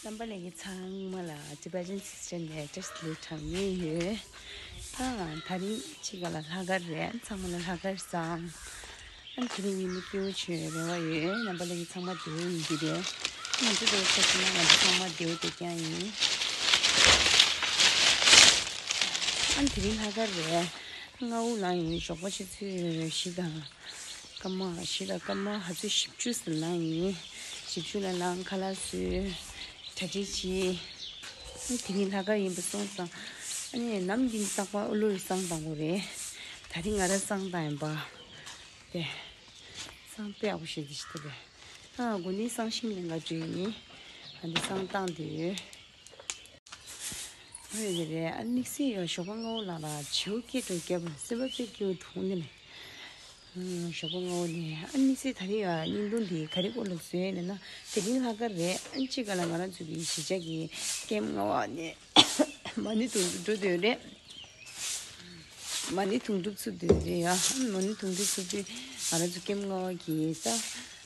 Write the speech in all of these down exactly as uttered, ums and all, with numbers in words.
རྣམ་པ་ལྷན་རྒྱས་ཚང་མ་ལ་Tibetan Sister་ནས་བཀྲ་ཤིས་བདེ་ལེགས་གྲངས་མེད་ཡོད། ཨ་དེ་རིང་ཕྱི་རྒྱལ་ལ་ལྷག་དཀར་རེད། ཚང་མ་ལ་ལྷག་དཀར་བཟང་། ཨ་དེ་རིང་ཉིན་མོ་སྐྱིད་པོ་བྱོས་རེ་བ་ཡོད། རྣམ་པ་ལྷན་རྒྱས་ཚང་མ་བདེ་པོ་ཡིན་གྱི་རེད། ང་ཚོ་དེ་ཁ་ཤས་ན་ང་ཚོ་ཚང་མ་བདེ་པོ་བསྡད་རྐྱང་ཡིན། ཨ་དེ་རིང་ལྷག་དཀར་རེད། སྔ་པོ་ལངས་ཡིན། ཞོགས་པ་ཆུ་ཚོད་བཞི་དང་སྐར་མ་བཞི་དང་སྐར་མ་ཕལ་ཆེར་བཞི་བཅུ་ཙམ་ལངས་ཡིན། བཞི་བཅུ་ལ་ལངས། ཁ་ལག་བཟོས། གྲ་སྒྲིག་བྱས། དེ་རིང་ལྷག་དཀར་ཡིན་པ་སོང་ཙང་། ཨ་ནི་ནམ་རྒྱུན་རྟག་པར་ཨུ་ལུ་རི་བསང་བཏང་དགོས་རེད། དེ་རིང་ང་རང་བསང་བཏང་ཡིན་པ། དེ་བསང་དཔེ་ཡག་པོ་ཞིག་འདི་ཞིག་འདུག་གས། ཨ་དགོན་སྡེའི་བསང་ཤིང་ལེན་ག་འགྲོ་ཡིན། ཨ་འདི་བསང་བཏང་བསྡད་ཡོད། ཨོ་ཡོད་རེད། ཨ་དམིགས་བསལ་ཡོད། ཞོགས་པ་སྔ་པོ་ལ་ལ་བྱིའུ་སྐད་འགྲོ་རྒྱབ་སེམས་པ་དཔེ་སྐྱིད་པོ་འདུག་ནི་ལས། ཨ་ཞོགས་པ་སྔ་པོ་ནས་ཨ་དམིགས་བསལ་ད་རེས་ཡ་བརྙན་ཐུང་འདི་ག་རེ་སྐོར་ལ་བཟོས་ཡོད་ལབ་ན། དེ་རིང་ལྷག་དཀར་རེད། ཨ་གཅིག་ག་ལ་ང་རང་ཚོ་གི་གཞིས་ཆགས་ཀྱི་ཀེམ་ལྔ་པ་ནས་མ་ཎི་དུང་སྒྲུབ་འགྲོ་འདོད་རེད། མ་ཎི་དུང་སྒྲུབ་ཚུགས་འདོད་རེད་ཡ། མ་ཎི་དུང་སྒྲུབ་ཚུགས་དུས་ང་རང་ཚོ་ཀེམ་ལྔ་པ་གི་ད་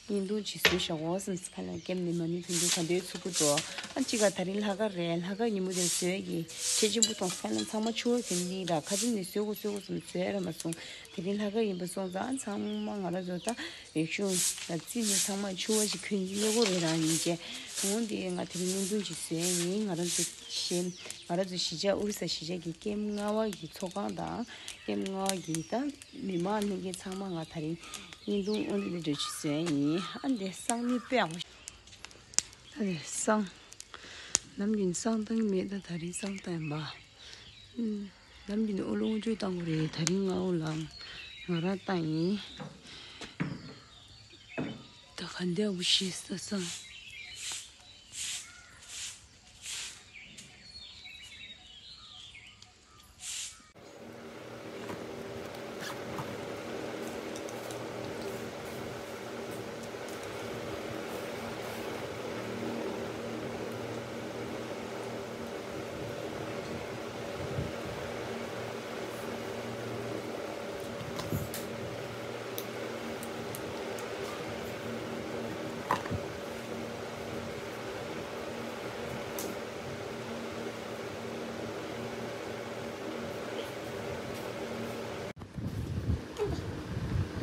བརྙན་ཐུང་ཅིག་བཟོས་བཞག་འོ་བསམ། ཁ་ལ་ཀེམ་ནས་མ་ཎི་དུང་སྒྲུབ་ག་འདྲའི་ཚུགས་ཀྱི་འདུག་ཨ་གཅིག་ག་ད་རིང་ལྷག་དཀར་རེད། ལྷག་དཀར་ཉིན་མོ་དེར་བཟོས་ཀྱི་ཁྲེལ་ཆེན་པོ་མཐོང་སོང་། ཁ་ལ་ཚང་མ་ཕྱུ་པ་གྱོན་གྱི་ར། ཁ་ཆེམས་ནས་བཟོ་དགོས་བཟོ་དགོས་བསམ། བཟོས་ར་མ་སོང་། དེ་རིང་ལྷག་དཀར་ཡིན་པ་སོང་ཙང་ཚང་མ་ང་རང་ཚོ་ད་རིག་གཞུང་ལ་བརྩིས་ནས་ཚང་མ་ཕྱུ་པ་ཞིག་གྱོན་གྱི་ཡོད་དགོས་རེད་རང་ཡིན་གྱི། འོ་འདི་ང་དེ་རིང་བརྙན་ཐུང་ཅིག་བཟོས་ཡིན། ང་རང་ཚོ་གཞིས་ང་རང་ཚོ་གཞིས་ཆགས་ཨོ་རི་ས་གཞིས་ཆགས་ཀྱི་ཀེམ་ལྔ་པ་གི་ཚོགས་ཁང་དང་ཀེམ་ལྔ་པ་གི་ད་མི་མང་ལྷན་རྒྱས་ཚང་མ་ང་དེ་རིང་བརྙན་ཐུང་འོ་འདི་འདྲ་ཅིག་བཟོས་ཡིན། ཨ་འདི་བསང་ནི་དཔེ་ཡག་པོ། ད་ནི་བསང་ནམ་རྒྱུན་བསང་བཏང་གི་མེད། ད་དེ་རིང་བསང་བཏང་ཡིན་པ། ཨུམ། ནམ་རྒྱུན་ཨོ་ལོ་འོ་ཅོ་བཏང་དགོས་རེད། དེ་རིང་ང་ཨོ་ལ་ང་རང་བཏང་ཡིན། ད་ག་འདྲ་བོ་ཞིག་ས་བསང་།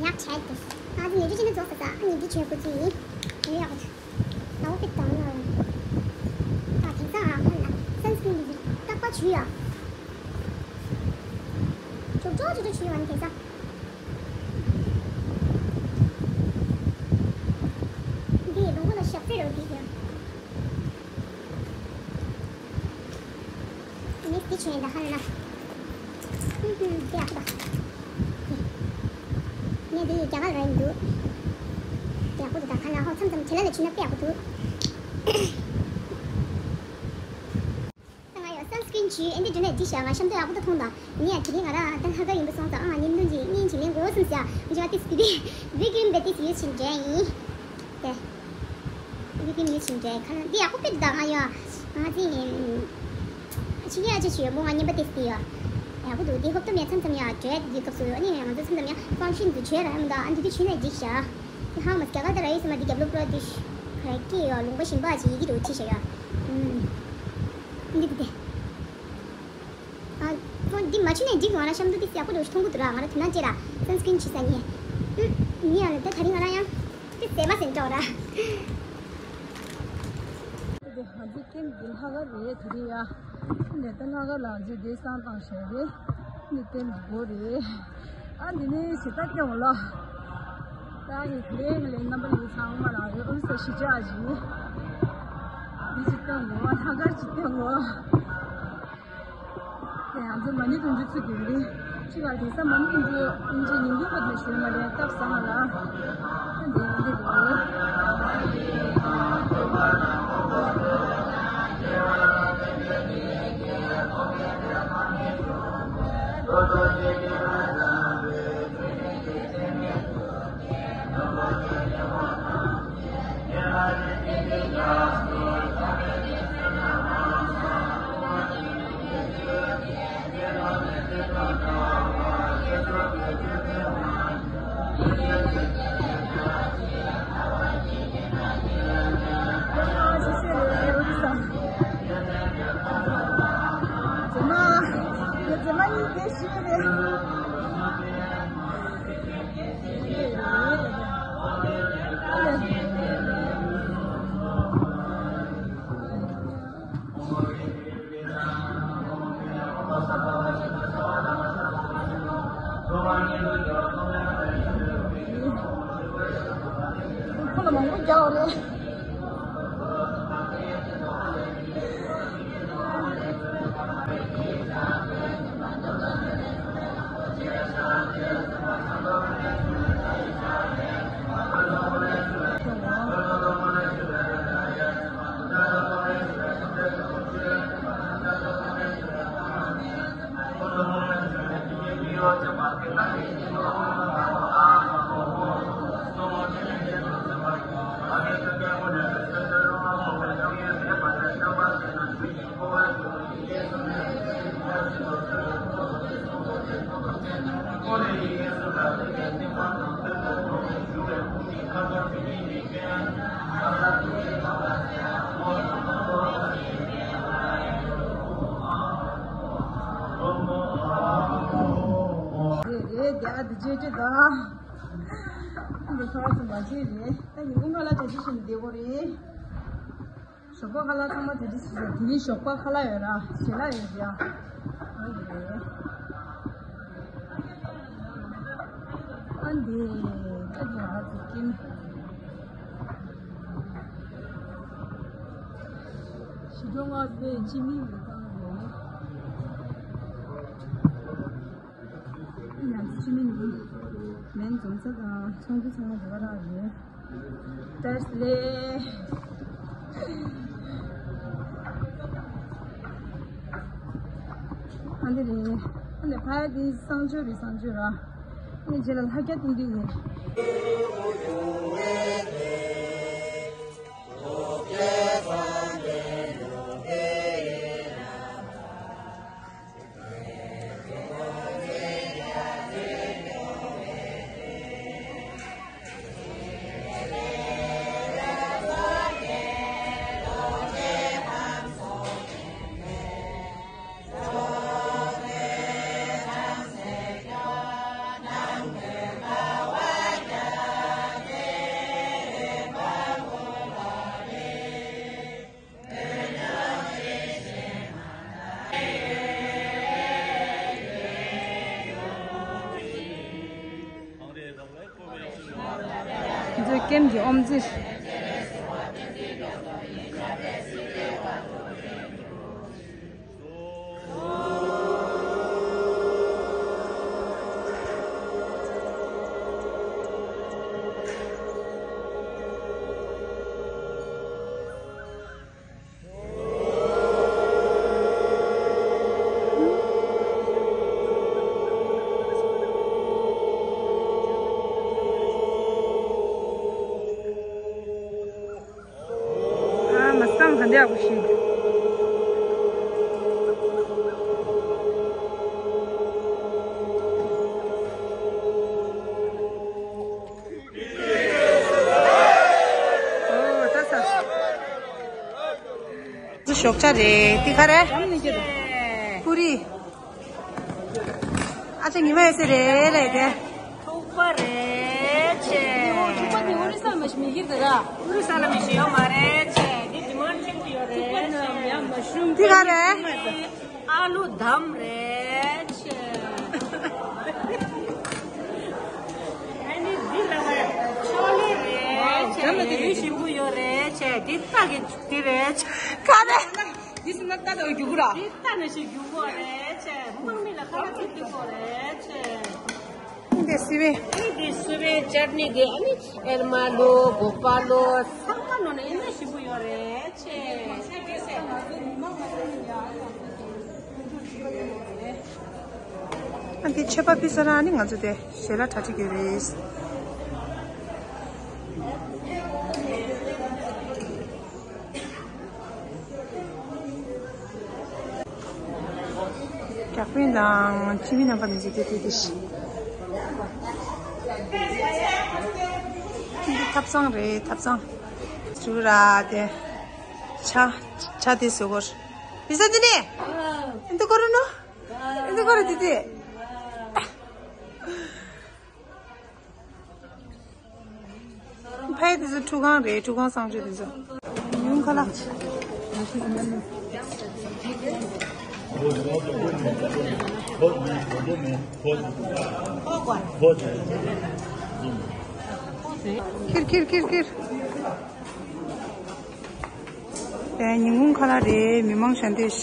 ཡག་བྱས་ཏེ། ང་ཚོ་ཉི་ཤུ་ཅན་རྫོགས་ས་ས་ཨ་ཉི་འདི་བྱས་ཁུ་ཚུར་ཡིན། ཡག་པོ་འདུག་ཨ་བོ་པི་དང་ལ། ཨ་དེང་སང་ཨ་ཁོ་ན་སན་སི་ཀྲིན་འདི་རྟག་པར་བྱུགས་ཡ། ཅོག་ཅོག་ཅོག་ཅོག་བྱུགས་ཡོང་དེང་སང་། འདི་ལུང་པ་ལ་ཞབས་ཚད་རེད་འདི་ཡང་། ངས་འདི་བྱས་ད་ཧ་ལས་ན། ཧུམ་ཧུམ་འདི་ཡག་པོ་འདུག་ངས་འདི་རྒྱ་གར་ར་ཡིན་འདུག་ཡག་པོ་འདུག་ད་ཁ་ན་ཧོ་མཚམས་མཚམས་བྲེལ་ལ་བྱུགས་ན་དཔེ་ཡག་པོ་འདུག་ད་ང་ཡང་སན་སི་ཀྲིན་བྱས་ཨེ་འདི་འདྲ་ནས་འདི་བཞག་ང་ཤམ་ཐབས་ཡག་པོ་ད་མཐོང་དང་། ངས་དེ་རིང་ང་རང་ད་ལྷག་དཀར་ཡིན་པ་སོང་ཙང་ཨ་ང་བརྙན་ཐུང་ཅིག་བརྙན་ཅིག་ལེན་དགོས་བསམ་ཟེར་ཡ། འདི་བ་ཏིས་བི་བི་བི་ཀྲིན་བེ་ཏིས་ཡུ་ཆིན་འདྲ་ཡིན། དེ། བི་ཀྲིན་ཡུ་ཆིན་འདྲ་ཁ་ན་འདི་ཡག་པོ་དཔེ་འདུག་ང་ཡ། ང་ཚི་ཡིན། ཕྱི་རྒྱལ་ཨ་ཅེ་ཞུ་ཡོད་མོ་ང་བརྙན་པ་ཏིས་དེ་ཡ། ཡག་པོ་འདུག་འདི་ཧོབ་ཏོ་མེད་མཚམས་མཚམས་ཡ་བྲོས་འདི་སྐབས་སུ་ཨ་ནི་ང་ཚོ་མཚམས་མཚམས་ཡ་ཧྥང་ཤིན་དུ་བྲོས་ར་ཡ་མི་འདུག་ཨ་འདི་དུ་ཆུ་ནས་འཇིག་བཞག་འདི་ཧང་མ་རྒྱ་གར་ད་ར་ཡོད་སེ་མ་འདི་རྒྱབ་ལོ་པྲོ་དེ་ཤ་ག་ར་སྐྱེས་ཡོད་ལུང་པ་ཞིམ་པ་ཅིག་ཡི་གེ་དུ་ཁྲིད་བཞག་ཡ། ཨུམ། འདི་འདི་འདི། ཨ། ཁོང་འདི་མ་བྱུང་ནས་འགྲིག་ང་རང་གཤམ་དུ་འདི་ཡག་པོ་འདྲ་བོ་ཞིག་མཐོང་གི་འདུག་ར། ང་རང་དོ་སྣང་བྱེད་ར། སན་སི་ཀྲིན་བྱེད་ས་ཉེ། ཨུམ། ཉེ་ཡང་ལ་ད་ད་རིང་ང་རང་ཡང་། དེ་ཟས་མ་ཟིན་འགྲོ་ར། དེ་ང་ཚོའི་ཀེམ་གྱི་ལྷག་དཀར་རེད་དེ་རེད་ཡ། ནས་ད་ལྷག་དཀར་ལ་ང་ཚོས་དེ་བསང་བཏང་བཞག་རེད། ནི་ཀེམ་གྱི་སྒོ་རེད། ཨ་འདི་ནི་ཞེ་ད་སྐྱོང་ལ། ད་ཡི་གེ་གི་ལས་རྣམ་པ་ཡི་ཚང་མ་ལ་ཡོད་ཨུ་ས་ཞི་ཅག་ཞིག་འདི་ཅིག་སྐྱོང་དགོས་ལྷག་དཀར་ཅིག་སྐྱོང་དགོས། དེ་ང་ཚོ་མ་ཎི་དུང་ཕྱུར་ཚུགས་ཀྱི་རེད། ཅི་ལ་དེང་སང་མ་ཎི་དུང་ཕྱུར་ཨིན་ཇི་ཉིན་རྒྱུན་པ་དེ་ཞུས་མ་རེད་སྟབས་བཟང་ལ། ཨ་འདི་འདི་རེད། རེད་རེད། དེ་ཨ་དེ་ཅེ་ཅེ་ད། འདི་ཁ་བ་ཚོ་མ་བྱེད་རེད། ད་ཉིན་གུང་ཁ་ལག་དེ་ཅི་བྱེད་ནས་བསྡད་དགོས་རེད། ཞོགས་པ་ཁ་ལག་ཚང་མ་དེ་འདྲ་ཞིག་རེད། དེ་རིང་ཞོགས་པ་ཁ་ལག་ཡོད་ར། ཞལ་ལག་ཡོད་ར། ཨ་འདི་རེད། ཨ་འདི་ད་གི་ང་ཚོ་ཀིམ། ཞི་ཁྲོ་ང་ཚོའི་སྤྱི་མིང་རེད་ད་རེད། ང་ཚོ་སྤྱི་མིང་རེད། ལན་འཛོམས་ས་དང་ཚོགས་འདུ་ཚང་མ་དེ་ག་རང་རེད། བཀྲ་ཤིས་བདེ་ལེགས། ཨ་འདི་རེད། ཨ་ནི་ཕ་ཡ་འདི་གསང་སྤྱོད་རེད། གསང་སྤྱོད་ར། ཨ་ནི་རྗེས་ལ་ལྷ་རྒྱ་སྟོན་གྱི་ཡིན། ཁྱེད་ཚོའི་ཀེམ་གྱི་ཨོམ་ཙི། ཨ་མ་སང་ག་འདྲ་ཡག་པོ་ཞིག་འདི་ཞོགས་ཇ་རེད། འདི་ག་རེད། ཀུ་རི། ཨ་ཅེ་ཉི་མ་ཡོད་ཚད་རེད་ལས་དེ། ཐུག་པ་རེད་ཆེ། ཐུག་པ་དེ་ཨོ་རི་ས་ལ་མ་ཞིག་མི་གིར་དེ་ར། ཨོ་རི་ས་ལ་མི་ཞིག་ཡོད་མ་རེད་ཆེ། འདི་ཌི་མན་ཌི་ཆེན་པོ་ཡོད་རེད་ཆེ། འདི་ག་རེད། ཨ་ལུ་དམ་རེད་ཆེ། ཨ་ནི་འདི་ལ་ཆོ་ལེ་རེད་ཆེ། ཡུལ་ཞིམ་པོ་ཡོད་རེད་ཆེ། འདི་ལྟ་གི་འདི་རེད་ཆེ། ག་རེ། འདི་སུ་ན་ལྟ་དང་རྒྱུག་གུ་ར། འདི་ལྟ་ན་ཞིག་རྒྱུག་གོ་རེད་ཆེ། དམག་མི་ལ་ཁ་ལག་འདི་འདི་གོ་རེད་ཆེ། འདི་སི་བེ། འདི་སི་བེ་ཅར་ནི་གི་ཨ་ནི་ཨེར་མ་ལོ་གོ་པ་ལོ་ཚང་མ་ནོ་ནི་ཨེ་ན་ཞིམ་པོ་ཡོད་རེད་ཆེ། ཨ་འདི་མཆོད་པ་ཕུལ་ས་རང་ནི་ང་ཚོ་དེ་ཞལ་ལག་གྲ་སྒྲིག་ཡོད་རེད། རྒྱག་པིན་དང་ཁྱིམ་མི་རྣམ་པ་ནི་འཇིག་རྟེན་དེ་དེ་ཤི། འདི་ཐབ་ཚང་རེད། ཐབ་ཚང་ཞུ་ར་དེ། ཆ་ཆ་དེ་བཟོ་གོ་ར། བི་ས་འདི་ནི། འདི་གོ་ར་ནོ། འདི་གོ་ར་དེ་དེ། ཕའི་དེ་ཚོ་ཁྲུ་གང་རེད། ཁྲུ་གང་གསང་སྤྱོད་དེ་ཚོ། ཉུང་ཁ་ལག་ཁིར་ཁིར་ཁིར་ཁིར། དེ་ཉིན་གུང་ཁ་ལག་རེད། མི་མང་ཞལ་འདེབས།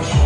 ཞུ།